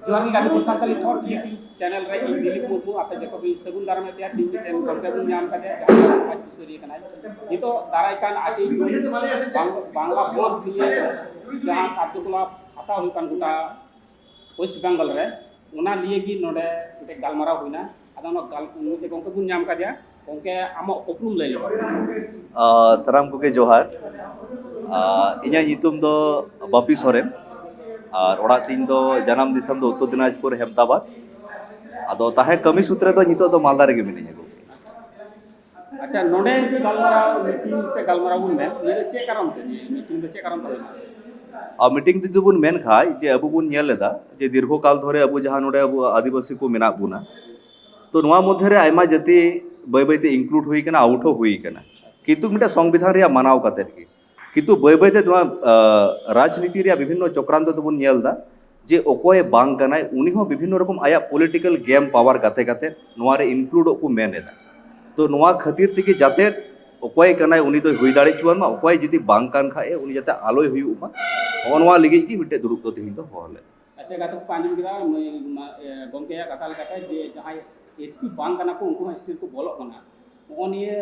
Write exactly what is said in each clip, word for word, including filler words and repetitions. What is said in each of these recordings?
ᱡᱚᱦᱟᱨ ᱜᱮ ᱜᱟᱛᱮ ᱠᱚ, ᱥᱟᱱᱛᱟᱲᱤ ᱯᱷᱳᱨ ᱴᱤ ᱪᱮᱱᱮᱞ ᱨᱮ ᱤᱧ ᱫᱤᱞᱤᱯ ᱢᱩᱨᱢᱩ ᱟᱯᱮ ᱡᱚᱛᱚ ᱠᱚᱧ ᱥᱟᱹᱜᱩᱱ ᱫᱟᱨᱟᱢᱮᱫ ᱯᱮᱭᱟ᱾ ᱛᱮᱦᱮᱧ ᱢᱤᱫᱴᱮᱱ ᱜᱚᱢᱠᱮ ᱵᱚᱱ ᱧᱟᱢ ᱠᱟᱫᱮᱭᱟ, ᱡᱟᱦᱟᱸᱭ ᱫᱚ ᱥᱚᱢᱟᱡᱽ ᱥᱩᱥᱟᱹᱨᱤᱭᱟᱹ ᱠᱟᱱᱟᱭ᱾ ᱱᱤᱛᱚᱜ ᱫᱟᱨᱟᱭ ᱠᱟᱱ ᱟᱴᱮᱭ ᱡᱩᱱ ᱵᱟᱝ-, ᱵᱟᱝᱞᱟ ᱵᱚᱸᱫᱽ ᱱᱤᱭᱮ ᱡᱟᱦᱟᱸ ᱠᱟᱨᱡᱚᱠᱚᱞᱟᱯ ᱦᱟᱛᱟᱣ ᱦᱩᱭᱩᱜ ᱠᱟᱱ ᱜᱚᱴᱟ ᱳᱭᱮᱥᱴ ᱵᱮᱝᱜᱚᱞ ᱨᱮ, ᱚᱱᱟ ᱱᱤᱭᱮ ᱜᱮ ᱱᱚᱰᱮ ᱢᱤᱫᱴᱮᱡ ᱜᱟᱞᱢᱟᱨᱟᱣ ᱦᱩᱭᱱᱟ᱾ ᱟᱫᱚ ᱚᱱᱟ ᱜᱟᱞ-, ᱢᱤᱫᱴᱮᱡ ᱜᱚᱢᱠᱮ ᱵᱚᱱ ᱧᱟᱢ ᱠᱟᱫᱮᱭᱟ᱾ ᱜᱚᱢᱠᱮ, ᱟᱢᱟᱜ ᱩᱯᱨᱩᱢ ᱞᱟᱹᱭ ᱞᱮᱢ᱾ ᱟᱨ ᱥᱟᱱᱟᱢ ᱠᱚᱜᱮ ᱡᱚᱦᱟᱨ᱾ ᱟᱨ ᱤᱧᱟᱹᱜ ᱧᱩᱛᱩᱢ ᱫᱚ ᱵᱟᱯᱤ ᱥᱚᱨᱮᱱ, ᱟᱨ ᱚᱲᱟᱜ ᱛᱤᱧ ᱫᱚ, ᱡᱟᱱᱟᱢ ᱫᱤᱥᱚᱢ ᱫᱚ ᱩᱛᱛᱚᱨ ᱫᱤᱱᱟᱡᱽᱯᱩᱨ, ᱦᱮᱢᱫᱟᱵᱟᱫᱽ᱾ ᱟᱫᱚ ᱛᱟᱦᱮᱸ ᱠᱟᱹᱢᱤ ᱥᱩᱛᱨᱮ ᱫᱚ ᱱᱤᱛᱚᱜ ᱫᱚ ᱢᱟᱞᱫᱟ ᱨᱮᱜᱮ ᱢᱤᱱᱟᱹᱧᱟ ᱜᱚᱢᱠᱮ᱾ ᱟᱪᱪᱷᱟ, ᱱᱚᱰᱮ ᱜᱟᱞᱢᱟᱨᱟᱣ, ᱢᱤᱴᱤᱝ ᱥᱮ ᱜᱟᱞᱢᱟᱨᱟᱣ ᱵᱚᱱ ᱢᱮᱱ, ᱱᱤᱭᱟᱹ ᱫᱚ ᱪᱮᱫ ᱠᱟᱨᱚᱱ ᱛᱮ, ᱱᱤᱭᱟᱹ ᱢᱤᱴᱤᱝ ᱫᱚ ᱪᱮᱫ ᱠᱟᱨᱚᱱ ᱛᱮ ᱦᱩᱭᱱᱟ? ᱟᱨ ᱢᱤᱴᱤᱝ ᱡᱩᱫᱤ ᱵᱚᱱ ᱢᱮᱱ ᱠᱷᱟᱡ, ᱡᱮ ᱟᱵᱚ ᱵᱚᱱ ᱧᱮᱞ ᱞᱮᱫᱟ ᱡᱮ ᱫᱤᱨᱜᱷᱚ ᱠᱟᱞ ᱫᱷᱚᱨᱮ ᱟᱵᱚ ᱡᱟᱦᱟᱸ ᱱᱚᱰᱮ ᱟᱵᱚ ᱟᱹᱫᱤᱵᱟᱹᱥᱤ ᱠᱚ ᱢᱮᱱᱟᱜ ᱵᱚᱱᱟ, ᱛᱚ ᱱᱚᱣᱟ ᱢᱚᱫᱽᱫᱷᱮ ᱨᱮ ᱟᱭᱢᱟ ᱡᱟᱹᱛᱤ ᱵᱟᱹᱭ ᱵᱟᱹᱭ ᱛᱮ include ᱦᱩᱭ ᱠᱟᱱᱟ, out ᱦᱚᱸ ᱦᱩᱭ ᱠᱟᱱᱟ, ᱠᱤᱱᱛᱩ ᱢᱤᱫᱴᱟᱝ ᱥᱚᱝᱵᱤᱫᱷᱟᱱ ᱨᱮᱭᱟᱜ ᱢᱟᱱᱟᱣ ᱠᱟᱛᱮᱫ ᱜᱮ᱾ ᱠᱤᱱᱛᱩ ᱵᱟᱹᱭ ᱵᱟᱹᱭ ᱛᱮ ᱱᱚᱣᱟ, ᱟᱸ, ᱨᱟᱡᱽᱱᱤᱛᱤ ᱨᱮᱭᱟᱜ ᱵᱤᱵᱷᱤᱱᱱᱚ ᱪᱚᱠᱨᱟᱱᱛᱚ ᱛᱮᱵᱚᱱ ᱧᱮᱞ ᱮᱫᱟ ᱡᱮ ᱚᱠᱚᱭ ᱵᱟᱝ ᱠᱟᱱᱟᱭ, ᱩᱱᱤ ᱦᱚᱸ ᱵᱤᱵᱷᱤᱱᱱᱚ ᱨᱚᱠᱚᱢ ᱟᱭᱟᱜ political game power ᱜᱟᱛᱮ ᱠᱟᱛᱮ ᱱᱚᱣᱟ ᱨᱮ includeᱚᱜ ᱠᱚ ᱢᱮᱱ ᱮᱫᱟ᱾ ᱛᱚ ᱱᱚᱣᱟ ᱠᱷᱟᱹᱛᱤᱨ ᱛᱮᱜᱮ ᱡᱟᱛᱮ ᱚᱠᱚᱭ ᱠᱟᱱᱟᱭ ᱩᱱᱤ ᱫᱚᱭ ᱦᱩᱭ ᱫᱟᱲᱮ ᱦᱚᱪᱚᱣᱟᱱ ᱢᱟ, ᱚᱠᱚᱭ ᱡᱩᱫᱤ ᱵᱟᱝ ᱠᱟᱱ ᱠᱷᱟᱡ ᱮ, ᱩᱱᱤ ᱡᱟᱛᱮ ᱟᱞᱚᱭ ᱦᱩᱭᱩᱜ ᱢᱟ, ᱱᱚᱜᱼᱚ ᱱᱚᱣᱟ ᱞᱟᱹᱜᱤᱫ ᱜᱮ ᱢᱤᱫᱴᱮᱡ ᱫᱩᱲᱩᱵ ᱫᱚ ᱛᱮᱦᱮᱧ ᱫᱚ ᱦᱚᱦᱚ ᱞᱮᱫ᱾ ᱟᱪᱪᱷᱟ, ᱜᱟᱛᱮ ᱠᱚ ᱟᱸᱡᱚᱢ ᱠᱮᱫᱟ, ᱢᱟᱹᱭ, ᱢᱟ-, ᱮ, ᱜᱚᱢᱠᱮᱭᱟᱜ ᱠᱟᱛᱷᱟ ᱞᱮᱠᱟᱛᱮ ᱡᱮ ᱡᱟᱦᱟᱸᱭ ᱮᱥ ᱴᱤ ᱵᱟᱝ ᱠᱟᱱᱟ ᱠᱚ, ᱩᱱᱠᱩ ᱦᱚᱸ ᱮᱥ ᱴᱤ ᱨᱮᱠᱚ ᱵᱚᱞᱚᱜ ᱠᱟᱱᱟ᱾ ᱱᱚᱜᱼᱚ ᱱᱤᱭᱟᱹ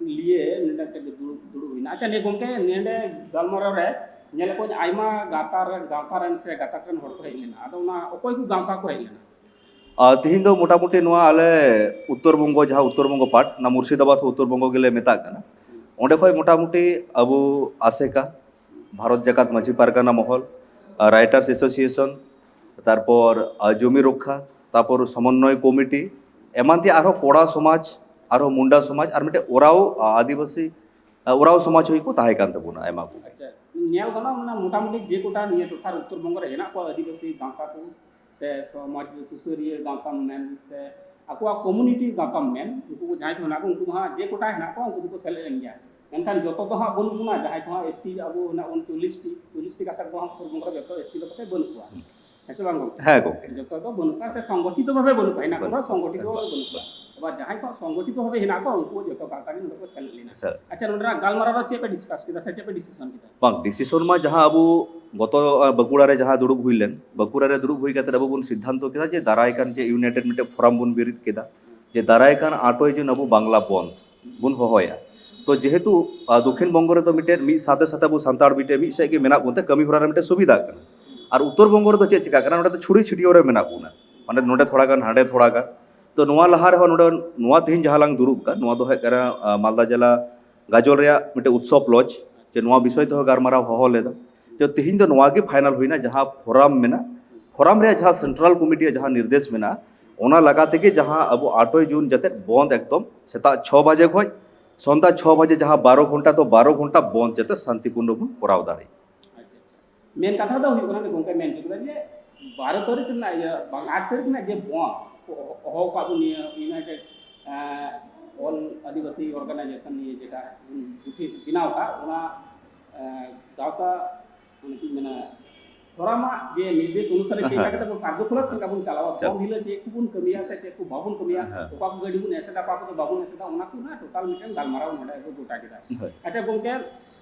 ᱞᱤᱭᱮ ᱱᱚᱰᱮ ᱢᱤᱫᱴᱮᱡ ᱫᱩᱲᱩᱵ, ᱫᱩᱲᱩᱵ ᱦᱩᱭᱱᱟ᱾ ᱟᱪᱪᱷᱟ, ᱱᱤᱭᱟᱹ ᱜᱚᱢᱠᱮ, ᱱᱚᱰᱮ ᱜᱟᱞᱢᱟᱨᱟᱣ ᱨᱮ ᱧᱮᱞᱮᱫ ᱠᱚᱣᱟᱧ ᱟᱭᱢᱟ ᱜᱟᱶᱛᱟ ᱨᱮ, ᱜᱟᱶᱛᱟ ᱨᱮᱱ ᱥᱮ ᱜᱟᱛᱟᱠ ᱨᱮᱱ ᱦᱚᱲ ᱠᱚ ᱦᱮᱡ ᱞᱮᱱᱟ᱾ ᱟᱫᱚ ᱚᱱᱟ ᱚᱠᱚᱭ ᱠᱚ ᱜᱟᱶᱛᱟ ᱠᱚ ᱦᱮᱡ ᱞᱮᱱᱟ? ᱟᱨ ᱛᱤᱦᱤᱧ ᱫᱚ ᱢᱚᱴᱟᱢᱩᱴᱤ ᱱᱚᱣᱟ ᱟᱞᱮ ᱩᱛᱛᱚᱨ ᱵᱚᱝᱜᱚ, ᱡᱟᱦᱟᱸ ᱩᱛᱛᱚᱨ ᱵᱚᱝᱜᱚ ᱯᱟᱴ, ᱚᱱᱟ ᱢᱩᱨᱥᱤᱫᱟᱵᱟᱫᱽ ᱦᱚᱸ ᱩᱛᱛᱚᱨ ᱵᱚᱝᱜᱚ ᱜᱮᱞᱮ ᱢᱮᱛᱟᱜ ᱠᱟᱱᱟ, ᱚᱸᱰᱮ ᱠᱷᱚᱡ ᱢᱚᱴᱟᱢᱩᱴᱤ ᱟᱵᱚ ᱟᱥᱮᱠᱟ, ᱵᱷᱟᱨᱚᱛ ᱡᱟᱠᱟᱛ ᱢᱟᱹᱡᱷᱤ ᱯᱟᱨᱜᱟᱱᱟ ᱢᱚᱦᱚᱞ, ᱟᱨ Writers Association, ᱛᱟᱨᱯᱚᱨ, ᱟᱨ ᱡᱚᱢᱤ ᱨᱚᱠᱠᱷᱟ, ᱛᱟᱨᱯᱚᱨ ᱥᱚᱢᱚᱱᱱᱚᱭ ᱠᱚᱢᱤᱴᱤ, ᱮᱢᱟᱱ ᱛᱮᱭᱟᱜ ᱟᱨᱦᱚᱸ ᱠᱚᱲᱟ ᱥᱚᱢᱟᱡᱽ, ᱟᱨᱦᱚᱸ ᱢᱩᱱᱰᱟ ᱥᱚᱢᱟᱡᱽ, ᱟᱨ ᱢᱤᱫᱴᱮᱡ ᱳᱨᱟᱣ, ᱟ-, ᱟᱹᱫᱤᱵᱟᱹᱥᱤ, ᱟ, ᱳᱨᱟᱣ ᱥᱚᱢᱟᱡᱽ ᱦᱚᱸ ᱠᱚ ᱛᱟᱦᱮᱸ ᱠᱟᱱ ᱛᱟᱵᱚᱱᱟ ᱟᱭᱢᱟ ᱠᱚᱜᱮ᱾ ᱟᱪᱪᱷᱟ, ᱧᱮᱞ ᱜᱟᱱᱚᱜᱼᱟ, ᱢᱟᱱᱮ, ᱢᱚᱴᱟᱢᱩᱴᱤ ᱡᱮ ᱠᱚᱴᱟ ᱱᱤᱭᱟᱹ ᱴᱚᱴᱷᱟ ᱨᱮ ᱩᱛᱛᱚᱨ ᱵᱚᱝᱜᱚ ᱨᱮ ᱦᱮᱱᱟᱜ ᱠᱚᱣᱟ ᱟᱹᱫᱤᱵᱟᱹᱥᱤ ᱜᱟᱶᱛᱟ ᱠᱚ, ᱥᱮ ᱥᱚᱢᱟᱡᱽ ᱥᱩᱥᱟᱹᱨᱤᱭᱟᱹ ᱜᱟᱶᱛᱟᱢ ᱢᱮᱱ, ᱥᱮ ᱟᱠᱚᱣᱟᱜ community ᱜᱟᱶᱛᱟᱢ ᱢᱮᱱ, ᱩᱱᱠᱩ ᱠᱚ ᱡᱟᱦᱟᱸᱭ ᱠᱚ ᱦᱮᱱᱟᱜ ᱠᱚ, ᱩᱱᱠᱩ ᱫᱚ ᱦᱟᱸᱜ ᱡᱮ ᱠᱚᱴᱟ ᱦᱮᱱᱟᱜ ᱠᱚᱣᱟ, ᱩᱱᱠᱩ ᱫᱚᱠᱚ ᱥᱮᱞᱮᱫ ᱞᱮᱱ ᱜᱮᱭᱟ᱾ ᱢᱮᱱᱠᱷᱟᱱ ᱡᱚᱛᱚ ᱫᱚ ᱦᱟᱸᱜ ᱵᱟᱹᱱᱩᱜ ᱵᱚᱱᱟ, ᱡᱟᱦᱟᱸᱭ ᱠᱚ ᱦᱟᱸᱜ ᱮᱥ ᱴᱤ ᱟᱵᱚ ᱦᱮᱱᱟᱜ ᱵᱚᱱ ᱪᱚᱞᱞᱤᱥ ᱴᱤ, ᱪᱚᱞᱞᱤᱥ ᱴᱤ ᱜᱟᱛᱟᱠ ᱫᱚ ᱦᱟᱸᱜ ᱩᱛᱛᱚᱨ ᱵᱚᱝᱜᱚ ᱨᱮ ᱡᱚᱛᱚ ᱮᱥ ᱴᱤ ᱫᱚ ᱯᱟᱥᱮᱡ ᱵᱟᱹᱱᱩᱜ ᱠᱚᱣᱟ᱾ ᱦᱮᱸ ᱥᱮ ᱵᱟᱝ ᱜᱚᱢᱠᱮ? ᱦᱮᱸ ᱜᱚᱢᱠᱮ᱾ ᱡᱚᱛᱚ ᱫᱚ ᱵᱟᱹᱱᱩᱜ ᱠᱚᱣᱟ, ᱥᱮ ᱥᱚᱝᱜᱚᱴᱷᱤᱛᱚ ᱵᱷᱟᱵᱮ ᱵᱟᱹᱱᱩᱜ ᱠᱚᱣᱟ, ᱦᱮᱱᱟᱜ ᱠᱚ ᱨᱮᱦᱚᱸ ᱥᱚᱝᱜᱚᱴᱷᱤᱛᱚ ᱵᱷᱟᱵᱮ ᱵᱟᱹᱱᱩᱜ ᱠᱚᱣᱟ᱾ ᱟᱵᱟᱨ ᱡᱟᱦᱟᱸᱭ ᱠᱚ ᱥᱚᱝᱜᱚᱴᱷᱤᱛᱚ ᱵᱷᱟᱵᱮ ᱦᱮᱱᱟᱜ ᱠᱚᱣᱟ, ᱩᱱᱠᱩ ᱡᱚᱛᱚ ᱜᱟᱶᱛᱟ ᱜᱮ ᱱᱚᱰᱮ ᱠᱚ ᱥᱮᱞᱮᱫ ᱞᱮᱱᱟ᱾ ᱟᱪᱪᱷᱟ᱾ ᱟᱪᱪᱷᱟ, ᱱᱚᱰᱮᱱᱟᱜ ᱜᱟᱞᱢᱟᱨᱟᱣ ᱨᱮ ᱪᱮᱫ ᱯᱮ discuss ᱠᱮᱫᱟ ᱥᱮ ᱪᱮᱫ ᱯᱮ decision ᱠᱮᱫᱟ? ᱵᱟᱝ, decision ᱢᱟ ᱡᱟᱦᱟᱸ ᱟᱵᱚ ᱜᱚᱛᱚ ᱵᱟᱸᱠᱩᱲᱟ ᱨᱮ ᱡᱟᱦᱟᱸ ᱫᱩᱲᱩᱵ ᱦᱩᱭ ᱞᱮᱱ, ᱵᱟᱸᱠᱩᱲᱟ ᱨᱮ ᱫᱩᱲᱩᱵ ᱦᱩᱭ ᱠᱟᱛᱮ ᱟᱵᱚ ᱵᱚᱱ ᱥᱤᱫᱽᱫᱷᱟᱱᱛᱚ ᱠᱮᱫᱟ ᱡᱮ ᱫᱟᱨᱟᱭ ᱠᱟᱱ ᱡᱮ ᱤᱭᱩᱱᱟᱭᱴᱮᱰ ᱢᱤᱫᱴᱮᱱ ᱯᱷᱳᱨᱟᱢ ᱵᱚᱱ ᱵᱮᱨᱮᱫ ᱠᱮᱫᱟ, ᱡᱮ ᱫᱟᱨᱟᱭ ᱠᱟᱱ ᱟᱴᱚᱭ ᱡᱩᱱ ᱟᱵᱚ ᱵᱟᱝᱞᱟ ᱵᱚᱱᱫᱷ ᱵᱚᱱ ᱦᱚᱦᱚᱭᱟ᱾ ᱛᱚ ᱡᱮᱦᱮᱛᱩ ᱫᱚᱠᱷᱤᱱ ᱵᱚᱝᱜᱚ ᱨᱮᱫᱚ ᱢᱤᱫᱴᱮᱱ ᱢᱤᱫ ᱥᱟᱶᱛᱮ ᱥᱟᱶᱛᱮ ᱟᱵᱚ ᱥᱟᱱᱛᱟᱲ ᱢᱤᱫᱴᱮᱱ ᱢᱤᱫ ᱥᱮᱫ ᱜᱮ ᱢᱮᱱᱟᱜ ᱵᱚᱱᱛᱮ ᱠᱟᱹᱢᱤ ᱦᱚᱨᱟ ᱨᱮ ᱢᱤᱫᱴᱮᱱ ᱥᱩᱵᱤᱫᱷᱟ ᱠᱟᱱᱟ᱾ ᱟᱨ ᱩᱛᱛᱚᱨ ᱵᱚᱝᱜᱚ ᱨᱮᱫᱚ ᱪᱮᱫ ᱪᱤᱠᱟᱹᱜ ᱠᱟᱱᱟ, ᱱᱚᱰᱮ ᱫᱚ ᱪᱷᱩᱲᱤ ᱪᱷᱤᱰᱤᱭᱟᱹᱣ ᱨᱮ ᱢᱮᱱᱟᱜ ᱵᱚᱱᱟ᱾ ᱢᱟᱱᱮ ᱱᱚᱰᱮ ᱛᱷᱚᱲᱟ ᱜᱟᱱ, ᱦᱟᱸᱰᱮ ᱛᱷᱚᱲᱟ ᱜᱟᱱ᱾ ᱛᱚ ᱱᱚᱣᱟ ᱞᱟᱦᱟ ᱨᱮᱦᱚᱸ ᱱᱚᱰᱮ, ᱱᱚᱣᱟ ᱛᱮᱦᱮᱧ ᱡᱟᱦᱟᱸ ᱞᱟᱝ ᱫᱩᱲᱩᱵ ᱠᱟᱱ, ᱱᱚᱣᱟ ᱫᱚ ᱦᱩᱭᱩᱜ ᱠᱟᱱᱟ ᱢᱟᱞᱫᱟ ᱡᱮᱞᱟ ᱜᱟᱡᱚᱞ ᱨᱮᱭᱟᱜ ᱢᱤᱫᱴᱮᱱ ᱩᱛᱥᱚᱵ ᱞᱚᱡᱽ, ᱡᱮ ᱱᱚᱣᱟ ᱵᱤᱥᱚᱭ ᱛᱮᱦᱚᱸ ᱜᱟᱞᱢᱟᱨᱟᱣ ᱦᱚᱦᱚ ᱞᱮᱫᱟ᱾ ᱡᱮ ᱛᱮᱦᱮᱧ ᱫᱚ ᱱᱚᱣᱟ ᱜᱮ ᱯᱷᱟᱭᱱᱟᱞ ᱦᱩᱭᱱᱟ, ᱡᱟᱦᱟᱸ ᱯᱷᱳᱨᱟᱢ ᱢᱮᱱᱟᱜ, ᱯᱷᱳᱨᱟᱢ ᱨᱮᱭᱟᱜ ᱡᱟᱦᱟᱸ ᱥᱮᱱᱴᱨᱟᱞ ᱠᱚᱢᱤᱴᱤᱭᱟᱜ ᱡᱟᱦᱟᱸ ᱱᱤᱨᱫᱮᱥ ᱢᱮᱱᱟᱜᱼᱟ, ᱚᱱᱟ ᱞᱮᱠᱟ ᱛᱮᱜᱮ ᱡᱟᱦᱟᱸ ᱟᱵᱚ ᱟᱴᱚᱭ ᱡᱩᱱ ᱡᱟᱛᱮ ᱵᱚᱱᱫ ᱮᱠᱫᱚᱢ ᱥᱮᱛᱟᱜ ᱪᱷᱚ ᱵᱟᱡᱮ ᱠᱷᱚᱱ ᱥᱚᱱᱫᱷᱟ ᱪᱷᱚ ᱵᱟᱡᱮ, ᱡᱟᱦᱟᱸ ᱵᱟᱨᱚ ᱜᱷᱚᱱᱴᱟ, ᱛᱚ ᱵᱟᱨᱚ ᱜᱷᱚᱱᱴᱟ ᱵᱚᱱᱫ ᱡᱟᱛᱮ ᱥᱟᱱᱛᱤᱯᱩᱨᱱᱚ ᱵᱚᱱ ᱠᱚᱨᱟᱣ ᱫᱟᱲᱮᱭᱟᱜ᱾ ᱟᱪᱪᱷᱟ, ᱟᱪᱪᱷᱟ᱾ ᱢᱮᱱ ᱠᱟᱛᱷᱟ ᱫᱚ ᱦᱩᱭᱩᱜ ᱠᱟᱱᱟ ᱡᱮ ᱜᱚᱢᱠᱮ ᱢᱮᱱ ᱦᱚᱪᱚ ᱠᱮᱫᱟ ᱡᱮ ᱵᱟᱨᱚ ᱛᱟᱹᱨᱤᱠᱷ ᱨᱮᱱᱟᱜ ᱤᱭᱟᱹ, ᱵᱟᱝ, ᱟᱴ ᱛᱟᱹᱨᱤᱠᱷ ᱨᱮᱱᱟᱜ ᱡᱮ ᱵᱚᱱᱫ ᱠᱚ ᱦᱚᱦᱚ ᱟᱠᱟᱫ ᱵᱚᱱ ᱱᱤᱭᱟᱹ ᱤᱭᱩᱱᱟᱭᱴᱮᱰ ᱚᱞ ᱟᱹᱫᱤᱵᱟᱹᱥᱤ ᱚᱨᱜᱟᱱᱟᱭᱡᱮᱥᱚᱱ ᱱᱤᱭᱟᱹ ᱡᱮᱴᱟ ᱵᱚᱱ ᱜᱩᱴᱷᱤ ᱵᱮᱱᱟᱣ ᱟᱠᱟᱫ, ᱚᱱᱟ ᱜᱟᱶᱛᱟ, ᱢᱟᱱᱮ ᱪᱮᱫ ᱤᱧ ᱢᱮᱱᱟ, ᱯᱷᱳᱨᱟᱢᱟᱜ ᱡᱮ ᱱᱤᱨᱫᱮᱥ ᱚᱱᱩᱥᱟᱨᱮ ᱪᱮᱫ ᱞᱮᱠᱟ ᱠᱟᱛᱮ ᱵᱚᱱ ᱠᱟᱨᱡᱚᱠᱚᱞᱟᱯ ᱪᱮᱫ ᱞᱮᱠᱟ ᱵᱚᱱ ᱪᱟᱞᱟᱣᱟ, ᱟᱪᱪᱷᱟ᱾ ᱵᱚᱱᱫ ᱦᱤᱞᱳᱜ ᱪᱮᱫ ᱠᱚᱵᱚᱱ ᱠᱟᱹᱢᱤᱭᱟ ᱥᱮ ᱪᱮᱫ ᱠᱚ ᱵᱟᱵᱚᱱ ᱠᱟᱹᱢᱤᱭᱟ, ᱦᱮᱸ᱾ ᱚᱠᱟ ᱠᱚ ᱜᱟᱹᱰᱤ ᱵᱚᱱ ᱮᱥᱮᱫᱟ, ᱚᱠᱟ ᱠᱚᱫᱚ ᱵᱟᱵᱚᱱ ᱮᱥᱮᱫᱟ, ᱚᱱᱟ ᱠᱚ ᱨᱮᱱᱟᱜ ᱴᱳᱴᱟᱞ ᱢᱤᱫᱴᱮᱱ ᱜᱟᱞᱢᱟᱨᱟᱣ ᱱᱚᱰᱮ ᱠᱚ ᱜᱚᱴᱟ ᱠᱮᱫᱟ᱾ ᱦᱳᱭ᱾ ᱟᱪᱪᱷᱟ ᱜᱚᱢᱠᱮ,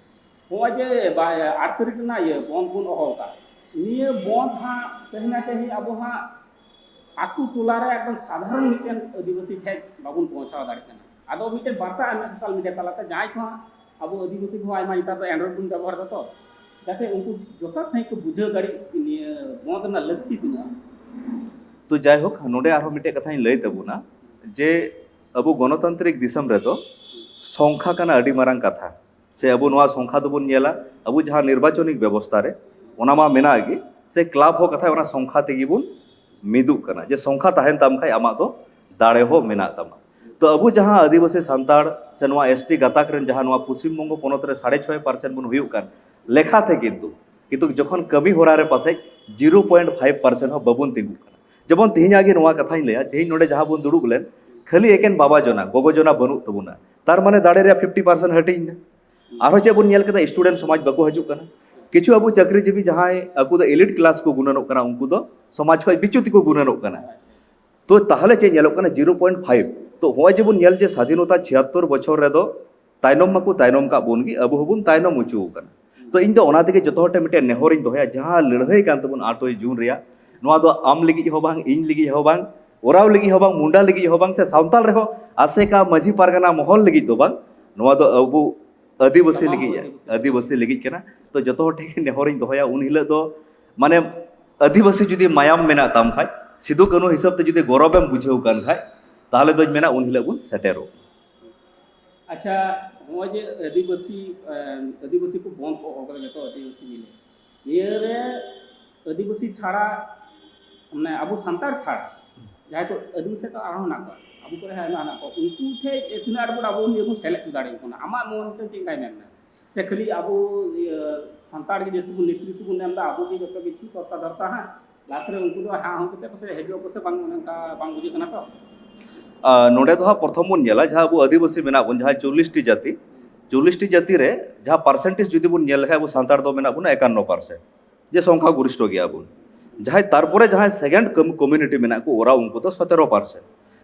ᱱᱚᱜᱼᱚᱭ ᱡᱮ ᱵᱟ-, ᱟᱴ ᱛᱟᱹᱨᱤᱠᱷ ᱨᱮᱱᱟᱜ ᱤᱭᱟᱹ ᱵᱚᱱᱫ ᱵᱚᱱ ᱦᱚᱦᱚ ᱟᱠᱟᱫ, ᱱᱤᱭᱟᱹ ᱵᱚᱱᱫ ᱦᱟᱸᱜ ᱠᱟᱹᱦᱤ ᱱᱟ ᱠᱟᱹᱦᱤ ᱟᱵᱚ ᱦᱟᱸᱜ ᱟᱛᱳ ᱴᱚᱞᱟ ᱨᱮ ᱮᱠᱫᱚᱢ ᱥᱟᱫᱷᱟᱨᱚᱱ ᱢᱤᱫᱴᱮᱱ ᱟᱹᱫᱤᱵᱟᱹᱥᱤ ᱴᱷᱮᱱ ᱵᱟᱵᱚᱱ ᱯᱳᱣᱪᱷᱟᱣ ᱫᱟᱲᱮᱭᱟᱜ ᱠᱟᱱᱟ᱾ ᱟᱫᱚ ᱢᱤᱫᱴᱮᱱ ᱵᱟᱨᱛᱟ ᱮᱢ ᱢᱮ ᱥᱳᱥᱟᱞ ᱢᱤᱰᱤᱭᱟ ᱛᱟᱞᱟᱛᱮ, ᱡᱟᱦᱟᱸᱭ ᱠᱚ ᱦᱟᱸᱜ ᱟᱵᱚ ᱟᱹᱫᱤᱵᱟᱹᱥᱤ ᱠᱚ ᱟᱭᱢᱟ ᱱᱮᱛᱟᱨ ᱫᱚ ᱮᱱᱰᱨᱚᱭᱮᱰ ᱵᱚᱱ ᱵᱮᱵᱚᱦᱟᱨ ᱮᱫᱟ ᱛᱚ, ᱡᱟᱛᱮ ᱩᱱᱠᱩ ᱡᱚᱛᱷᱟᱛ ᱥᱟᱺᱦᱤᱡ ᱠᱚ ᱵᱩᱡᱷᱟᱹᱣ ᱫᱟᱲᱮᱜ ᱱᱤᱭᱟᱹ ᱵᱚᱱᱫ ᱨᱮᱱᱟᱜ ᱞᱟᱹᱠᱛᱤ ᱛᱤᱱᱟᱹᱜ᱾ ᱛᱚ ᱡᱟᱭᱦᱳᱠ, ᱱᱚᱰᱮ ᱟᱨᱦᱚᱸ ᱢᱤᱫᱴᱮᱡ ᱠᱟᱛᱷᱟᱧ ᱞᱟᱹᱭ ᱛᱟᱵᱚᱱᱟ ᱡᱮ ᱟᱵᱚ ᱜᱚᱱᱚᱛᱟᱱᱛᱨᱤᱠ ᱫᱤᱥᱚᱢ ᱨᱮᱫᱚ ᱥᱚᱝᱠᱷᱟ ᱠᱟᱱᱟ ᱟᱹᱰᱤ ᱢᱟᱨᱟᱝ ᱠᱟᱛᱷᱟ᱾ ᱥᱮ ᱟᱵᱚ ᱱᱚᱣᱟ ᱥᱚᱝᱠᱷᱟ ᱫᱚᱵᱚᱱ ᱧᱮᱞᱟ, ᱟᱵᱚ ᱡᱟᱦᱟᱸ ᱱᱤᱨᱵᱟᱪᱚᱱᱤᱠ ᱵᱮᱵᱚᱥᱛᱷᱟ ᱨᱮ, ᱚᱱᱟ ᱢᱟ ᱢᱮᱱᱟᱜ ᱜᱮ, ᱥᱮ ᱠᱞᱟᱵᱽ ᱦᱚᱸ ᱠᱟᱛᱷᱟ ᱚᱱᱟ ᱥᱚᱝᱠᱷᱟ ᱛᱮᱜᱮ ᱵᱚᱱ ᱢᱤᱫᱚᱜ ᱠᱟᱱᱟ, ᱡᱮ ᱥᱚᱝᱠᱷᱟ ᱛᱟᱦᱮᱱ ᱛᱟᱢ ᱠᱷᱟᱡ ᱟᱢᱟᱜ ᱫᱚ ᱫᱟᱲᱮ ᱦᱚᱸ ᱢᱮᱱᱟᱜ ᱛᱟᱢᱟ᱾ ᱛᱚ ᱟᱵᱚ ᱡᱟᱦᱟᱸ ᱟᱹᱫᱤᱵᱟᱹᱥᱤ ᱥᱟᱱᱛᱟᱲ ᱥᱮ ᱱᱚᱣᱟ ᱮᱥ ᱴᱤ ᱜᱟᱛᱟᱠ ᱨᱮᱱ ᱡᱟᱦᱟᱸ ᱱᱚᱣᱟ ᱯᱚᱥᱪᱤᱢ ᱵᱚᱝᱜᱚ ᱯᱚᱱᱚᱛ ᱨᱮ ᱥᱟᱲᱮ ᱪᱷᱚᱭ ᱯᱟᱨᱥᱮᱱᱴ ᱵᱚᱱ ᱦᱩᱭᱩᱜ ᱠᱟᱱ ᱞᱮᱠᱷᱟ ᱛᱮ, ᱠᱤᱱᱛᱩ, ᱠᱤᱱᱛᱩ ᱡᱚᱠᱷᱚᱱ ᱠᱟᱹᱢᱤ ᱦᱚᱨᱟ ᱨᱮ ᱯᱟᱥᱮᱡ ᱡᱤᱨᱳ ᱯᱚᱭᱮᱱᱴ ᱯᱷᱟᱭᱤᱵᱷ ᱯᱟᱨᱥᱮᱱᱴ ᱦᱚᱸ ᱵᱟᱵᱚᱱ ᱛᱤᱸᱜᱩᱜ ᱠᱟᱱᱟ᱾ ᱡᱮᱢᱚᱱ ᱛᱮᱦᱮᱧᱟᱜ ᱜᱮ ᱱᱚᱣᱟ ᱠᱟᱛᱷᱟᱧ ᱞᱟᱹᱭᱟ, ᱛᱮᱦᱮᱧ ᱱᱚᱰᱮ ᱡᱟᱦᱟᱸ ᱵᱚᱱ ᱫᱩᱲᱩᱵ ᱞᱮᱱ, ᱠᱷᱟᱹᱞᱤ ᱮᱠᱮᱱ ᱵᱟᱵᱟ ᱡᱚᱱᱟ, ᱜᱚᱜᱚ ᱡᱚᱱᱟ ᱵᱟᱹᱱᱩᱜ ᱛᱟᱵᱚᱱᱟ, ᱛᱟᱨ ᱢᱟᱱᱮ ᱫᱟᱲᱮ ᱨᱮᱭᱟᱜ ᱯᱷᱤᱯᱴᱤ ᱯᱟᱨᱥᱮᱱᱴ ᱦᱟᱹᱴᱤᱧ ᱮᱱᱟ᱾ ᱟᱨᱦᱚᱸ ᱪᱮᱫ ᱵᱚᱱ ᱧᱮᱞ ᱠᱮᱫᱟ, ᱥᱴᱩᱰᱮᱱᱴ ᱥᱚᱢᱟᱡᱽ ᱵᱟᱠᱚ ᱦᱤᱡᱩᱜ ᱠᱟᱱᱟ᱾ ᱠᱤᱪᱷᱩ ᱟᱵᱚ ᱪᱟᱹᱠᱨᱤᱡᱤᱵᱤ ᱡᱟᱦᱟᱸᱭ ᱟᱠᱚ ᱫᱚ ᱮᱞᱤᱴ ᱠᱞᱟᱥ ᱠᱚ ᱜᱩᱱᱟᱹᱱᱚᱜ ᱠᱟᱱᱟ, ᱩᱱᱠᱩ ᱫᱚ ᱥᱚᱢᱟᱡᱽ ᱠᱷᱚᱱ ᱵᱤᱪᱩ ᱛᱮᱠᱚ ᱜᱩᱱᱟᱹᱱᱚᱜ ᱠᱟᱱᱟ᱾ ᱛᱚ ᱛᱟᱦᱚᱞᱮ ᱪᱮᱫ ᱧᱮᱞᱚᱜ ᱠᱟᱱᱟ? Zero point five. ᱛᱚ ᱦᱚᱸᱜᱼᱚᱭ ᱡᱮᱵᱚᱱ ᱧᱮᱞ ᱡᱮ ᱥᱟᱫᱷᱤᱱᱚᱛᱟ ᱪᱷᱤᱭᱟᱛᱛᱚᱨ ᱵᱚᱪᱷᱚᱨ ᱨᱮᱫᱚ ᱛᱟᱭᱱᱚᱢ ᱢᱟᱠᱚ ᱛᱟᱭᱱᱚᱢ ᱠᱟᱜ ᱵᱚᱱ ᱜᱮ, ᱟᱵᱚ ᱦᱚᱸᱵᱚᱱ ᱛᱟᱭᱱᱚᱢ ᱚᱪᱚ ᱟᱠᱟᱱᱟ᱾ ᱛᱚ ᱤᱧ ᱫᱚ ᱚᱱᱟ ᱛᱮᱜᱮ ᱡᱚᱛᱚ ᱦᱚᱲ ᱴᱷᱮᱱ ᱢᱤᱫᱴᱮᱱ ᱱᱮᱦᱚᱨᱤᱧ ᱫᱚᱦᱚᱭᱟ, ᱡᱟᱦᱟᱸ ᱞᱟᱹᱲᱦᱟᱹᱭ ᱠᱟᱱ ᱛᱟᱵᱚᱱ ᱟᱴᱚᱭ ᱡᱩᱱ ᱨᱮᱭᱟᱜ, ᱱᱚᱣᱟ ᱫᱚ ᱟᱢ ᱞᱟᱹᱜᱤᱫ ᱦᱚᱸ ᱵᱟᱝ, ᱤᱧ ᱞᱟᱹᱜᱤᱫ ᱦᱚᱸ ᱵᱟᱝ, ᱳᱨᱟᱣ ᱞᱟᱹᱜᱤᱫ ᱦᱚᱸ ᱵᱟᱝ, ᱢᱩᱱᱰᱟ ᱞᱟᱹᱜᱤᱫ ᱦᱚᱸ ᱵᱟᱝ, ᱥᱮ ᱥᱟᱶᱛᱟᱞ ᱨᱮᱦᱚᱸ ᱟᱥᱮᱠᱟ ᱢᱟᱹᱡᱷᱤ ᱯᱟᱨᱜᱟᱱᱟ ᱢᱚᱦᱚᱞ ᱞᱟᱹᱜᱤᱫ ᱫᱚ ᱵᱟᱝ, ᱱᱚᱣᱟ ᱫᱚ ᱟᱵᱚ ᱟᱹᱫᱤᱵᱟᱹᱥᱤ ᱞᱟᱹᱜᱤᱫ, ᱟᱹᱫᱤᱵᱟᱹᱥᱤ ᱞᱟᱹᱜᱤᱫ ᱠᱟᱱᱟ᱾ ᱛᱚ ᱡᱚᱛᱚ ᱦᱚᱲ ᱴᱷᱮᱱ ᱜᱮ ᱱᱮᱦᱚᱨᱤᱧ ᱫᱚᱦᱚᱭᱟ, ᱩᱱ ᱦᱤᱞᱳᱜ ᱫᱚ ᱢᱟᱱᱮ ᱟᱹᱫᱤᱵᱟᱹᱥᱤ ᱡᱩᱫᱤ ᱢᱟᱭᱟᱢ ᱢᱮᱱᱟᱜ ᱛᱟᱢ ᱠᱷᱟᱡ, ᱥᱤᱫᱩ ᱠᱟᱹᱱᱦᱩ ᱦᱤᱥᱟᱹᱵ ᱛᱮ ᱡᱩᱫᱤ ᱜᱚᱨᱚᱵᱮᱢ ᱵᱩᱡᱷᱟᱹᱣ ᱠᱟᱱ ᱠᱷᱟᱡ, ᱛᱟᱦᱚᱞᱮ ᱫᱚᱧ ᱢᱮᱱᱟ ᱩᱱ ᱦᱤᱞᱳᱜ ᱵᱚᱱ ᱥᱮᱴᱮᱨᱚᱜ᱾ ᱟᱪᱪᱷᱟ, ᱱᱚᱜᱼᱚᱭ ᱡᱮ ᱟᱹᱫᱤᱵᱟᱹᱥᱤ, ᱮᱸ, ᱟᱹᱫᱤᱵᱟᱹᱥᱤ ᱠᱚ ᱵᱚᱸᱫ ᱠᱚ ᱦᱚᱦᱚ ᱠᱟᱫᱟ, ᱡᱚᱛᱚ ᱟᱹᱫᱤᱵᱟᱹᱥᱤ ᱢᱤᱞᱮ᱾ ᱱᱤᱭᱟᱹ ᱨᱮ ᱟᱹᱫᱤᱵᱟᱹᱥᱤ ᱪᱷᱟᱲᱟ, ᱢᱟᱱᱮ ᱟᱵᱚ ᱥᱟᱱᱛᱟᱲ ᱪᱷᱟᱲᱟ, ᱡᱟᱦᱟᱸᱭ ᱠᱚ ᱟᱹᱫᱤᱵᱟᱹᱥᱤ ᱠᱚ ᱟᱨᱦᱚᱸ ᱦᱮᱱᱟᱜ ᱠᱚᱣᱟ, ᱟᱵᱚ ᱠᱚᱨᱮ ᱦᱚᱸ ᱟᱭᱢᱟ ᱦᱮᱱᱟᱜ ᱠᱚᱣᱟ, ᱩᱱᱠᱩ ᱴᱷᱮᱡ ᱛᱤᱱᱟᱹᱜ ᱟᱸᱴ ᱵᱚᱱ ᱟᱵᱚ ᱱᱤᱭᱟᱹ ᱵᱚᱱ ᱥᱮᱞᱮᱫ ᱦᱚᱪᱚ ᱫᱟᱲᱮᱭᱟᱠᱚ ᱠᱟᱱᱟ? ᱟᱢᱟᱜ ᱢᱚᱱ ᱛᱮ ᱪᱮᱫ ᱞᱮᱠᱟᱭ ᱢᱮᱱ ᱮᱫᱟ? ᱥᱮ ᱠᱷᱟᱹᱞᱤ ᱟᱵᱚ, ᱤᱭᱟᱹ, ᱥᱟᱱᱛᱟᱲ ᱜᱮ ᱡᱟᱹᱥᱛᱤ ᱵᱚᱱ ᱱᱮᱛᱨᱤᱛᱵ ᱵᱚᱱ ᱮᱢ ᱮᱫᱟ, ᱟᱵᱚ ᱜᱮ ᱡᱚᱛᱚ ᱠᱤᱪᱷᱩ ᱠᱚᱨᱛᱟ ᱫᱷᱚᱨᱛᱟ ᱦᱟᱸᱜ, ᱞᱟᱥ ᱨᱮ ᱩᱱᱠᱩ ᱫᱚ ᱦᱟᱸᱜ ᱦᱚᱸ ᱠᱟᱛᱮ ᱯᱟᱥᱮᱡ ᱦᱤᱡᱩᱜ ᱟᱠᱚ ᱥᱮ ᱵᱟᱝ, ᱚᱱᱮ ᱚᱱᱠᱟ ᱵᱟᱝ ᱵᱩᱡᱷᱟᱹᱜ ᱠᱟᱱᱟ ᱛᱚ? ᱟᱨ ᱱᱚᱰᱮ ᱫᱚ ᱦᱟᱸᱜ ᱯᱨᱚᱛᱷᱚᱢ ᱵᱚᱱ ᱧᱮᱞᱟ, ᱡᱟᱦᱟᱸ ᱟᱵᱚ ᱟᱹᱫᱤᱵᱟᱹᱥᱤ ᱢᱮᱱᱟᱜ ᱵᱚᱱ, ᱡᱟᱦᱟᱸ ᱪᱚᱞᱞᱤᱥ ᱴᱤ ᱡᱟᱹᱛᱤ, ᱪᱚᱞᱞᱤᱥ ᱴᱤ ᱡᱟᱹᱛᱤ ᱨᱮ ᱡᱟᱦᱟᱸ percentage ᱡᱩᱫᱤ ᱵᱚᱱ ᱧᱮᱞ ᱞᱮᱠᱷᱟᱱ, ᱟᱵᱚ ᱥᱟᱱᱛᱟᱲ ᱫᱚ ᱢᱮᱱᱟᱜ ᱵᱚᱱᱟ ᱮᱠᱟᱱᱱᱚ percent, ᱡᱮ ᱥᱚᱝᱠᱷᱟ ᱜᱚᱨᱤᱥᱴᱷᱚ ᱜᱮᱭᱟ ᱵᱚᱱ᱾ ᱡᱟᱦᱟᱸᱭ ᱛᱟᱨᱯᱚᱨᱮ ᱡᱟᱦᱟᱸᱭ second com-, community ᱢᱮᱱᱟᱜ ᱠᱚ, ᱳᱨᱟᱣ, ᱩᱱᱠᱩ ᱫᱚ ᱥᱚᱛᱮᱨᱚ percent᱾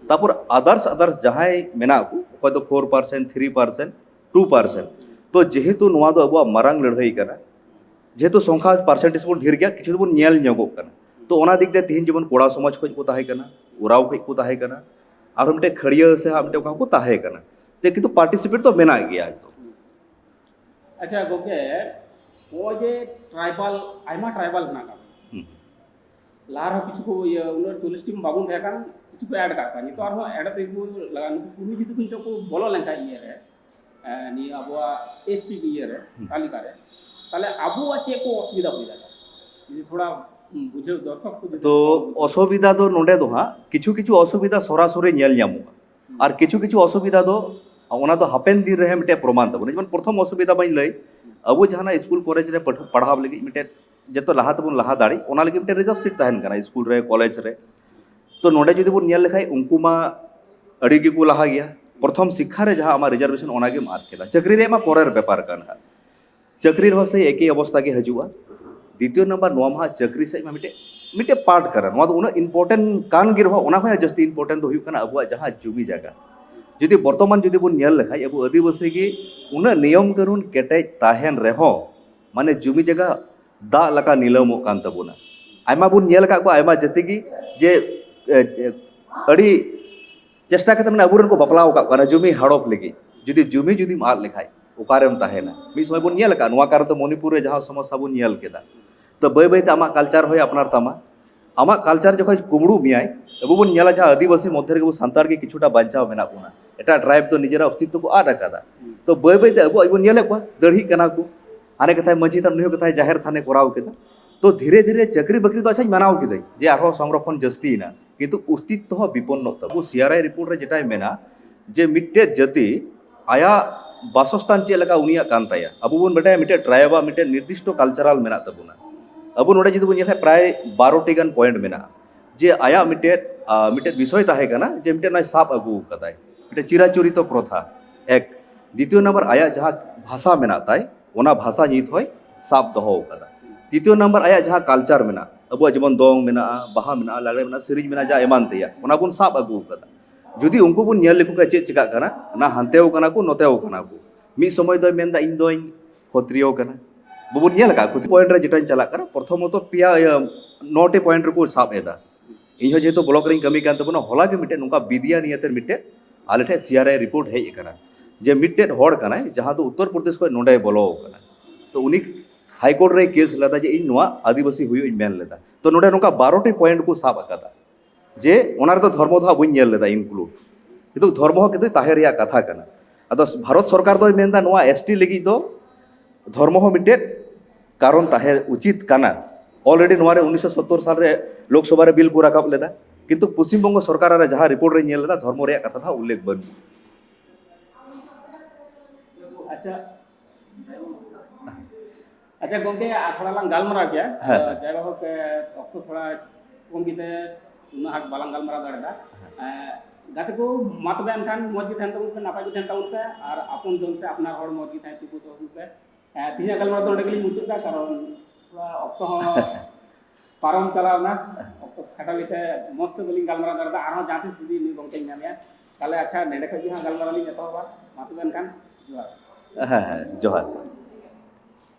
ᱛᱟᱨᱯᱚᱨ others, others ᱡᱟᱦᱟᱸᱭ ᱢᱮᱱᱟᱜ ᱠᱚ, ᱚᱠᱚᱭ ᱫᱚ four percent, three percent, two percent᱾ ᱛᱚ ᱡᱮᱦᱮᱛᱩ ᱱᱚᱣᱟ ᱫᱚ ᱟᱵᱚᱣᱟᱜ ᱢᱟᱨᱟᱝ ᱞᱟᱹᱲᱦᱟᱹᱭ ᱠᱟᱱᱟ, ᱡᱮᱦᱮᱛᱩ ᱥᱚᱝᱠᱷᱟ percentage ᱵᱚᱱ ᱰᱷᱮᱨ ᱜᱮᱭᱟ, ᱠᱤᱪᱷᱩ ᱫᱚᱵᱚᱱ ᱧᱮᱞ ᱧᱚᱜᱚᱜ ᱠᱟᱱᱟ᱾ ᱛᱚ ᱚᱱᱟ ᱫᱤᱠ ᱛᱮ ᱛᱮᱦᱮᱧ ᱡᱮᱢᱚᱱ ᱠᱚᱲᱟ ᱥᱚᱢᱟᱡᱽ ᱠᱷᱚᱱ ᱠᱚ ᱛᱟᱦᱮᱸ ᱠᱟᱱᱟ, ᱳᱨᱟᱣ ᱠᱷᱚᱱ ᱠᱚ ᱛᱟᱦᱮᱸ ᱠᱟᱱᱟ, ᱟᱨᱦᱚᱸ ᱢᱤᱫᱴᱮᱡ ᱠᱷᱟᱹᱲᱭᱟᱹ ᱥᱮ ᱦᱟᱸᱜ ᱢᱤᱫᱴᱮᱡ ᱚᱠᱟ ᱠᱚ ᱛᱟᱦᱮᱸ ᱠᱟᱱᱟ, ᱛᱮ ᱠᱤᱱᱛᱩ participate ᱫᱚ ᱢᱮᱱᱟᱜ ᱜᱮᱭᱟ ᱮᱠᱫᱚᱢ᱾ ᱟᱪᱪᱷᱟ ᱜᱚᱢᱠᱮ, ᱱᱚᱜᱼᱚᱭ ᱡᱮ tribal, ᱟᱭᱢᱟ tribal ᱦᱮᱱᱟᱜ ᱟᱠᱟᱫ ᱵᱚᱱᱟ᱾ ᱦᱩᱸ᱾ ᱞᱟᱦᱟ ᱨᱮᱦᱚᱸ ᱠᱤᱪᱷᱩ ᱠᱚ, ᱤᱭᱟᱹ, ᱩᱱᱟᱹᱜ ᱪᱚᱞᱞᱤᱥ ᱴᱤ ᱢᱟ ᱵᱟᱵᱚᱱ ᱛᱟᱦᱮᱸ ᱠᱟᱱ, ᱠᱤᱪᱷᱩ ᱠᱚ add ᱠᱟᱜ ᱠᱚᱣᱟ, ᱱᱤᱛᱚᱜ ᱟᱨᱦᱚᱸ add ᱛᱮᱜᱮ ᱠᱚ ᱞᱟᱜᱟᱜᱼᱟ᱾ ᱱᱩᱠᱩ ᱠᱩᱲᱢᱤ ᱡᱩᱫᱤ ᱠᱚ ᱱᱤᱛᱚᱜ ᱠᱚ ᱵᱚᱞᱚ ᱞᱮᱱᱠᱷᱟᱱ ᱤᱭᱟᱹ ᱨᱮ, ᱮ, ᱱᱤᱭᱟᱹ ᱟᱵᱚᱣᱟᱜ ᱮᱥ ᱴᱤ ᱤᱭᱟᱹ ᱨᱮ, ᱦᱩᱸ᱾ ᱛᱟᱹᱞᱤᱠᱟ ᱨᱮ, ᱛᱟᱦᱞᱮ ᱟᱵᱚᱣᱟᱜ ᱪᱮᱫ ᱠᱚ ᱚᱥᱩᱵᱤᱫᱷᱟ ᱦᱩᱭ ᱫᱟᱲᱮᱭᱟᱜᱼᱟ? ᱡᱩᱫᱤ ᱛᱷᱚᱲᱟ, ᱦᱩᱸ, ᱵᱩᱡᱷᱟᱹᱣ ᱫᱚᱨᱥᱚᱠ ᱠᱚ ᱡᱩᱫᱤ ᱛᱚ ᱛᱷᱚᱲᱟ ᱵᱩᱡᱷᱟᱹᱣ᱾ ᱚᱥᱩᱵᱤᱫᱷᱟ ᱫᱚ ᱱᱚᱰᱮ ᱫᱚ ᱦᱟᱸᱜ ᱠᱤᱪᱷᱩ ᱠᱤᱪᱷᱩ ᱚᱥᱩᱵᱤᱫᱷᱟ ᱥᱚᱨᱟᱥᱚᱨᱤ ᱧᱮᱞ ᱧᱟᱢᱚᱜᱼᱟ᱾ ᱦᱩᱸ᱾ ᱟᱨ ᱠᱤᱪᱷᱩ ᱠᱤᱪᱷᱩ ᱚᱥᱩᱵᱤᱫᱷᱟ ᱫᱚ ᱚᱱᱟ ᱫᱚ ᱦᱟᱯᱮᱱ ᱫᱤᱱ ᱨᱮ ᱢᱤᱫᱴᱮᱡ ᱯᱨᱚᱢᱟᱱ ᱛᱟᱵᱚᱱᱟ᱾ ᱡᱮᱢᱚᱱ ᱯᱨᱚᱛᱷᱚᱢ ᱚᱥᱩᱵᱤᱫᱷᱟ ᱵᱟᱹᱧ ᱞᱟᱹᱭ, ᱟᱵᱚ ᱡᱟᱦᱟᱱᱟᱜ ᱥᱠᱩᱞ ᱠᱚᱞᱮᱡᱽ ᱨᱮ ᱯᱟᱹᱴᱷᱩ-, ᱯᱟᱲᱦᱟᱣ ᱞᱟᱹᱜᱤᱫ ᱢᱤᱫᱴᱮᱡ ᱡᱚᱛᱚ ᱞᱟᱦᱟ ᱛᱮᱵᱚᱱ ᱞᱟᱦᱟ ᱫᱟᱲᱮᱜ, ᱚᱱᱟ ᱞᱟᱹᱜᱤᱫ ᱢᱤᱫᱴᱮᱡ reserve seat ᱛᱟᱦᱮᱱ ᱠᱟᱱᱟ ᱥᱠᱩᱞ ᱨᱮ, ᱠᱚᱞᱮᱡᱽ ᱨᱮ᱾ ᱛᱚ ᱱᱚᱰᱮ ᱡᱩᱫᱤ ᱵᱚᱱ ᱧᱮᱞ ᱞᱮᱠᱷᱟᱡ, ᱩᱱᱠᱩ ᱢᱟ ᱟᱹᱰᱤ ᱜᱮᱠᱚ ᱞᱟᱦᱟ ᱜᱮᱭᱟ᱾ ᱯᱨᱚᱛᱷᱚᱢ ᱥᱤᱠᱠᱷᱟ ᱨᱮ ᱡᱟᱦᱟᱸ ᱟᱢᱟᱜ reservation, ᱚᱱᱟ ᱜᱮᱢ ᱟᱫ ᱠᱮᱫᱟ᱾ ᱪᱟᱹᱠᱨᱤ ᱨᱮᱭᱟᱜ ᱢᱟ ᱯᱚᱨᱮᱨ ᱵᱮᱯᱟᱨ ᱠᱟᱱ ᱦᱟᱸᱜ, ᱪᱟᱹᱠᱨᱤ ᱨᱮᱦᱚᱸ ᱥᱮᱭ ᱮᱠᱤ ᱚᱵᱚᱥᱛᱟ ᱜᱮ ᱦᱤᱡᱩᱜᱼᱟ᱾ ᱫᱤᱛᱤᱭᱚ ᱱᱟᱢᱵᱟᱨ, ᱱᱚᱣᱟ ᱢᱟ ᱦᱟᱸᱜ ᱪᱟᱹᱠᱨᱤ ᱥᱮᱫ ᱢᱟ ᱢᱤᱫᱴᱮᱡ, ᱢᱤᱫᱴᱮᱡ part ᱠᱟᱱᱟ᱾ ᱱᱚᱣᱟ ᱫᱚ ᱩᱱᱟᱹᱜ important ᱠᱟᱱ ᱜᱮ ᱨᱮᱦᱚᱸ, ᱚᱱᱟ ᱠᱷᱚᱱ ᱦᱚᱸ ᱡᱟᱹᱥᱛᱤ important ᱫᱚ ᱦᱩᱭᱩᱜ ᱠᱟᱱᱟ ᱟᱵᱚᱣᱟᱜ ᱡᱟᱦᱟᱸ ᱡᱩᱢᱤ ᱡᱟᱭᱜᱟ᱾ ᱡᱩᱫᱤ ᱵᱚᱨᱛᱚᱢᱟᱱ ᱡᱩᱫᱤ ᱵᱚᱱ ᱧᱮᱞ ᱞᱮᱠᱷᱟᱡ, ᱟᱵᱚ ᱟᱹᱫᱤᱵᱟᱹᱥᱤ ᱜᱮ ᱩᱱᱟᱹᱜ ᱱᱤᱭᱚᱢ ᱠᱟᱹᱱᱩᱱ ᱠᱮᱴᱮᱡ ᱛᱟᱦᱮᱱ ᱨᱮᱦᱚᱸ, ᱢᱟᱱᱮ ᱡᱩᱢᱤ ᱡᱟᱭᱜᱟ ᱫᱟᱜ ᱞᱮᱠᱟ ᱱᱤᱞᱟᱹᱢᱚᱜ ᱠᱟᱱ ᱛᱟᱵᱚᱱᱟ᱾ ᱟᱭᱢᱟ ᱵᱚᱱ ᱧᱮᱞ ᱟᱠᱟᱫ ᱠᱚᱣᱟ, ᱟᱭᱢᱟ ᱡᱟᱹᱛᱤ ᱜᱮ ᱡᱮ ᱮ, ᱮ, ᱟᱹᱰᱤ ᱪᱮᱥᱴᱟ ᱠᱟᱛᱮ ᱢᱟᱱᱮ ᱟᱵᱚᱨᱮᱱ ᱠᱚ ᱵᱟᱯᱞᱟ ᱟᱠᱟᱫ ᱠᱚᱣᱟ ᱡᱩᱢᱤ ᱦᱟᱲᱚᱯ ᱞᱟᱹᱜᱤᱫ᱾ ᱡᱩᱫᱤ ᱡᱩᱢᱤ ᱡᱩᱫᱤᱢ ᱟᱫ ᱞᱮᱠᱷᱟᱡ ᱚᱠᱟᱨᱮᱢ ᱛᱟᱦᱮᱱᱟ? ᱢᱤᱫ ᱥᱚᱢᱚᱭ ᱵᱚᱱ ᱧᱮᱞ ᱟᱠᱟᱫ ᱱᱚᱣᱟ ᱠᱟᱨᱚᱱ ᱛᱮ ᱢᱚᱱᱤᱯᱩᱨ ᱨᱮ ᱡᱟᱦᱟᱸ ᱥᱚᱢᱚᱥᱥᱟ ᱵᱚᱱ ᱧᱮᱞ ᱠᱮᱫᱟ᱾ ᱛᱚ ᱵᱟᱹᱭ ᱵᱟᱹᱭᱛᱮ ᱟᱢᱟᱜ ᱠᱟᱞᱪᱟᱨ ᱦᱚᱸᱭ ᱟᱯᱱᱟᱨ ᱛᱟᱢᱟ᱾ ᱟᱢᱟᱜ ᱠᱟᱞᱪᱟᱨ ᱡᱚᱠᱷᱚᱱ ᱠᱩᱢᱵᱽᱲᱩ ᱢᱮᱭᱟᱭ, ᱟᱵᱚ ᱵᱚᱱ ᱧᱮᱞᱟ ᱡᱟᱦᱟᱸ ᱟᱹᱫᱤᱵᱟᱹᱥᱤ ᱢᱚᱫᱽᱫᱷᱮ ᱨᱮᱜᱮ ᱟᱵᱚ ᱥᱟᱱᱛᱟᱲ ᱜᱮ ᱠᱤᱪᱷᱩᱴᱟ ᱵᱟᱧᱪᱟᱣ ᱢᱮᱱᱟᱜ ᱵᱚᱱᱟ, ᱮᱴᱟᱜ ᱴᱨᱟᱭᱤᱵᱽ ᱫᱚ ᱱᱤᱡᱮᱨᱟᱜ ᱚᱥᱛᱤᱛᱛᱚ ᱠᱚ ᱟᱫ ᱟᱠᱟᱫᱟ᱾ ᱛᱚ ᱵᱟᱹᱭ ᱵᱟᱹᱭᱛᱮ ᱟᱵᱚᱣᱟᱜ ᱵᱚᱱ ᱧᱮᱞᱮᱫ ᱠᱚᱣᱟ ᱫᱟᱹᱲᱦᱤᱜ ᱠᱟᱱᱟ ᱠᱚ, ᱦᱟᱱᱮ ᱠᱟᱛᱷᱟᱭ ᱢᱟᱹᱡᱷᱤ ᱛᱷᱟᱱ, ᱱᱩᱭ ᱦᱚᱸ ᱠᱟᱛᱷᱟᱭ ᱡᱟᱦᱮᱨ ᱛᱷᱟᱱᱮ ᱠᱚᱨᱟᱣ ᱠᱮᱫᱟ᱾ ᱛᱚ ᱫᱷᱤᱨᱮ ᱫᱷᱤᱨᱮ ᱪᱟᱹᱠᱨᱤ ᱵᱟᱹᱠᱨᱤ ᱫᱚ ᱟᱪᱪᱷᱟᱧ ᱢᱟᱱᱟᱣ ᱠᱤᱫᱟᱹᱧ ᱡᱮ ᱟᱨᱦᱚᱸ ᱥᱚᱝᱨᱚᱠᱷᱚᱱ ᱡᱟᱹᱥᱛᱤᱭᱮᱱᱟ, ᱠᱤᱱᱛᱩ ᱚᱥᱛᱤᱛᱛᱚ ᱦᱚᱸ ᱵᱤᱯᱚᱱᱱᱚᱜ ᱛᱟᱵᱚ᱾ ᱥᱤᱟᱨᱟᱭ ᱨᱤᱯᱳᱨᱴ ᱨᱮ ᱡᱮᱴᱟᱭ ᱢᱮᱱᱟ ᱡᱮ ᱢᱤᱫᱴᱮᱡ ᱡᱟᱹᱛᱤ ᱟᱭᱟᱜ ᱵᱟᱥᱚᱥᱛᱷᱟᱱ ᱪᱮᱫ ᱞᱮᱠᱟ ᱩᱱᱤᱭᱟᱜ ᱠᱟᱱ ᱛᱟᱭᱟ᱾ ᱟᱵᱚ ᱵᱚᱱ ᱵᱟᱰᱟᱭᱟ ᱢᱤᱫᱴᱮᱡ ᱴᱨᱟᱭᱤᱵᱟᱜ ᱢᱤᱫᱴᱮᱡ ᱱᱤᱨᱫᱤᱥᱴᱚ ᱠᱟᱞᱪᱟᱨᱟᱞ ᱢᱮᱱᱟᱜ ᱛᱟᱵᱚᱱᱟ᱾ ᱟᱵᱚ ᱱᱚᱰᱮ ᱡᱩᱫᱤ ᱵᱚᱱ ᱧᱮᱞ ᱠᱷᱟᱱ ᱯᱨᱟᱭ ᱵᱟᱨᱚ ᱴᱤ ᱜᱟᱱ ᱯᱚᱭᱮᱱᱴ ᱢᱮᱱᱟᱜᱼᱟ᱾ ᱡᱮ ᱟᱭᱟᱜ ᱢᱤᱫᱴᱮᱡ, ᱟ, ᱢᱤᱫᱴᱮᱡ ᱵᱤᱥᱚᱭ ᱛᱟᱦᱮᱸ ᱠᱟᱱᱟ ᱡᱮ ᱢᱤᱫᱴᱮᱡ ᱱᱚᱜᱼᱚᱭ ᱥᱟᱵ ᱟᱹᱜᱩ ᱠᱟᱫᱟᱭ ᱢᱤᱫᱴᱮᱡ ᱪᱤᱨᱟᱪᱚᱨᱤᱛᱚ ᱯᱨᱚᱛᱷᱟ, ᱮᱠ᱾ ᱫᱤᱛᱤᱭᱚ ᱱᱟᱢᱵᱟᱨ ᱟᱭᱟᱜ ᱡᱟᱦᱟᱸ ᱵᱷᱟᱥᱟ ᱢᱮᱱᱟᱜ ᱛᱟᱭ, ᱚᱱᱟ ᱵᱷᱟᱥᱟ ᱱᱤᱛ ᱦᱚᱸᱭ ᱥᱟᱵ ᱫᱚᱦᱚ ᱟᱠᱟᱫᱟ᱾ ᱛᱤᱛᱤᱭᱚ ᱱᱟᱢᱵᱟᱨ ᱟᱭᱟᱜ ᱡᱟᱦᱟᱸ ᱠᱟᱞᱪᱟᱨ ᱢᱮᱱᱟᱜ, ᱟᱵᱚᱣᱟᱜ ᱡᱮᱢᱚᱱ ᱫᱚᱝ ᱢᱮᱱᱟᱜᱼᱟ, ᱵᱟᱦᱟ ᱢᱮᱱᱟᱜᱼᱟ, ᱞᱟᱜᱽᱲᱮ ᱢᱮᱱᱟᱜᱼᱟ, ᱥᱮᱨᱮᱧ ᱢᱮᱱᱟᱜᱼᱟ, ᱡᱟ ᱮᱢᱟᱱ ᱛᱮᱭᱟᱜ, ᱚᱱᱟ ᱵᱚᱱ ᱥᱟᱵ ᱟᱹᱜᱩ ᱟᱠᱟᱫᱟ᱾ ᱡᱩᱫᱤ ᱩᱱᱠᱩ ᱵᱚᱱ ᱧᱮᱞ ᱞᱮᱠᱚ ᱠᱷᱟᱱ ᱪᱮᱫ ᱪᱤᱠᱟᱹᱜ ᱠᱟᱱᱟ, ᱚᱱᱟ ᱦᱟᱱᱛᱮᱣ ᱠᱟᱱᱟ ᱠᱚ, ᱱᱚᱛᱮᱣ ᱠᱟᱱᱟ ᱠᱚ᱾ ᱢᱤᱫ ᱥᱚᱢᱚᱭ ᱫᱚᱭ ᱢᱮᱱᱫᱟ, "ᱤᱧ ᱫᱚᱧ ᱠᱷᱚᱛᱨᱤᱭᱚ ᱠᱟᱱᱟ᱾" ᱵᱟᱵᱚᱱ ᱧᱮᱞ ᱟᱠᱟᱫ ᱠᱷᱚᱛᱨᱤ ᱯᱚᱭᱮᱱᱴ ᱨᱮ ᱡᱮᱴᱟᱧ ᱪᱟᱞᱟᱜ ᱠᱟᱱᱟ, ᱯᱨᱚᱛᱷᱚᱢᱚᱛᱚ ᱯᱮᱭᱟ, ᱤᱭᱟᱹ, ᱱᱚᱴᱤ ᱯᱚᱭᱮᱱᱴ ᱨᱮᱠᱚ ᱥᱟᱵ ᱮᱫᱟ᱾ ᱤᱧᱦᱚᱸ ᱡᱮᱦᱮᱛᱩ ᱵᱞᱚᱠ ᱨᱮᱧ ᱠᱟᱹᱢᱤ ᱠᱟᱱ ᱛᱟᱵᱚᱱᱟ, ᱦᱚᱞᱟ ᱜᱮ ᱢᱤᱫᱴᱮᱱ ᱱᱚᱝᱠᱟ ᱵᱤᱫᱤᱭᱟ ᱱᱤᱭᱟᱹᱛᱮ ᱢᱤᱫᱴᱮᱱ ᱟᱞᱮ ᱴᱷᱮᱱ ᱥᱤᱟᱨᱟᱭ ᱨᱤᱯᱳᱨᱴ ᱦᱮᱡ ᱟᱠᱟᱱᱟ ᱡᱮ ᱢᱤᱫᱴᱮᱱ ᱦᱚᱲ ᱠᱟᱱᱟᱭ ᱡᱟᱦᱟᱸ ᱫᱚ ᱩᱛᱛᱚᱨ ᱯᱨᱚᱫᱮᱥ ᱠᱷᱚᱱ ᱱᱚᱸᱰᱮᱭ ᱵᱚᱞᱚ ᱟᱠᱟᱱᱟ᱾ ᱛᱚ ᱩᱱᱤ ᱦᱟᱭᱠᱳᱨᱴ ᱨᱮᱭ ᱠᱮᱥ ᱞᱮᱫᱟ ᱡᱮ ᱤᱧ ᱱᱚᱣᱟ ᱟᱹᱫᱤᱵᱟᱹᱥᱤ ᱦᱩᱭᱩᱜ ᱤᱧ ᱢᱮᱱ ᱞᱮᱫᱟ᱾ ᱛᱚ ᱱᱚᱸᱰᱮ ᱱᱚᱝᱠᱟ ᱵᱟᱨᱚ ᱴᱤ ᱯᱚᱭᱮᱱᱴ ᱠᱚ ᱥᱟᱵ ᱟᱠᱟᱫᱟ, ᱡᱮ ᱚᱱᱟ ᱨᱮᱫᱚ ᱫᱷᱚᱨᱢᱚ ᱫᱚ ᱦᱟᱸᱜ ᱵᱟᱹᱧ ᱧᱮᱞ ᱞᱮᱫᱟ ᱤᱱᱠᱞᱩᱰ᱾ ᱱᱤᱛᱚᱜ ᱫᱷᱚᱨᱢᱚ ᱦᱚᱸ ᱠᱤᱱᱛᱩ ᱛᱟᱦᱮᱸ ᱨᱮᱭᱟᱜ ᱠᱟᱛᱷᱟ ᱠᱟᱱᱟ᱾ ᱟᱫᱚ ᱵᱷᱟᱨᱚᱛ ᱥᱚᱨᱠᱟᱨ ᱫᱚᱭ ᱢᱮᱱᱫᱟ ᱱᱚᱣᱟ ᱮᱥ ᱴᱤ ᱞᱟᱹᱜᱤᱫ ᱫᱚ ᱫᱷᱚᱨᱢᱚ ᱦᱚᱸ ᱢᱤᱫᱴᱮᱱ ᱠᱟᱨᱚᱱ ᱛᱟᱦᱮᱸ ᱩᱪᱤᱛ ᱠᱟᱱᱟ᱾ Already ᱱᱚᱣᱟ ᱨᱮ ᱩᱱᱤᱥᱥᱚ ᱥᱚᱛᱛᱚᱨ ᱥᱟᱞ ᱨᱮ ᱞᱳᱠᱥᱚᱵᱷᱟ ᱨᱮ ᱵᱤᱞ ᱠᱚ ᱨᱟᱠᱟᱵ ᱞᱮᱫᱟ, ᱠᱤᱱᱛᱩ ᱯᱚᱥᱪᱤᱢ ᱵᱚᱝᱜᱚ ᱥᱚᱨᱠᱟᱨ ᱨᱮ ᱡᱟᱦᱟᱸ ᱨᱤᱯᱳᱨᱴ ᱨᱮ ᱧᱮᱞ ᱞᱮᱫᱟ, ᱫᱷᱚᱨᱢᱚ ᱨᱮᱭᱟᱜ ᱠᱟᱛᱷᱟ ᱫᱚ ᱦᱟᱸᱜ ᱩᱞᱞᱮᱠᱷ ᱵᱟᱹᱱᱩᱜᱼᱟ᱾ ᱟᱪᱪᱷᱟ, ᱟᱪᱪᱷᱟ ᱜᱚᱢᱠᱮ, ᱟᱨ ᱛᱷᱚᱲᱟ ᱞᱟᱝ ᱜᱟᱞᱢᱟᱨᱟᱣ ᱜᱮᱭᱟ᱾ ᱦᱮᱸ᱾ ᱟᱫᱚ ᱡᱟᱭᱦᱳᱠ, ᱮ, ᱚᱠᱛᱚ ᱛᱷᱚᱲᱟ ᱠᱚᱢ ᱜᱮᱛᱮ ᱩᱱᱟᱹᱜ ᱟᱸᱴ ᱵᱟᱞᱟᱝ ᱜᱟᱞᱢᱟᱨᱟᱣ ᱫᱟᱲᱮᱭᱟᱫᱟ᱾ ᱮ, ᱜᱟᱛᱮ ᱠᱚ, ᱢᱟ ᱛᱚᱵᱮ ᱮᱱᱠᱷᱟᱱ ᱢᱚᱡᱽ ᱜᱮ ᱛᱟᱦᱮᱱ ᱛᱟᱵᱚᱱ ᱯᱮ, ᱱᱟᱯᱟᱭ ᱜᱮ ᱛᱟᱦᱮᱱ ᱛᱟᱵᱚᱱ ᱯᱮ, ᱟᱨ ᱟᱯᱚᱱ ᱡᱚᱱ ᱥᱮ ᱟᱯᱱᱟᱨ ᱦᱚᱲ ᱢᱚᱡᱽ ᱜᱮ ᱛᱟᱦᱮᱸ ᱦᱚᱪᱚ ᱠᱚ ᱛᱟᱵᱚᱱ ᱯᱮ᱾ ᱮ, ᱛᱮᱦᱮᱧᱟᱜ ᱜᱟᱞᱢᱟᱨᱟᱣ ᱫᱚ ᱱᱚᱸᱰᱮ ᱜᱮᱞᱤᱧ ᱢᱩᱪᱟᱹᱫ ᱮᱫᱟ, ᱠᱟᱨᱚᱱ ᱛᱷᱚᱲᱟ ᱚᱠᱛᱚ ᱦᱚᱸ ᱯᱟᱨᱚᱢ ᱪᱟᱞᱟᱣ ᱮᱱᱟ᱾ ᱚᱠᱛᱚ ᱠᱷᱟᱴᱚ ᱜᱮᱛᱮ ᱢᱚᱡᱽ ᱛᱮ ᱵᱟᱹᱞᱤᱧ ᱜᱟᱞᱢᱟᱨᱟᱣ ᱫᱟᱲᱮᱭᱟᱫᱟ᱾ ᱟᱨᱦᱚᱸ ᱡᱟᱦᱟᱸ ᱛᱤᱥ ᱡᱩᱫᱤ ᱱᱩᱭ ᱜᱚᱢᱠᱮᱧ ᱧᱟᱢᱮᱭᱟ, ᱛᱟᱦᱚᱞᱮ ᱟᱪᱪᱷᱟ, ᱱᱚᱸᱰᱮ ᱠᱷᱚᱡ ᱜᱮ ᱦᱟᱸᱜ ᱜᱟᱞᱢᱟᱨᱟᱣ ᱞᱤᱧ ᱮᱛᱚᱦᱚᱵᱟ᱾ ᱢᱟ ᱛᱚᱵᱮ ᱮᱱᱠᱷᱟᱱ ᱡᱚᱦᱟᱨ᱾ ᱦᱮᱸ, ᱦᱮᱸ, ᱡᱚᱦᱟᱨ᱾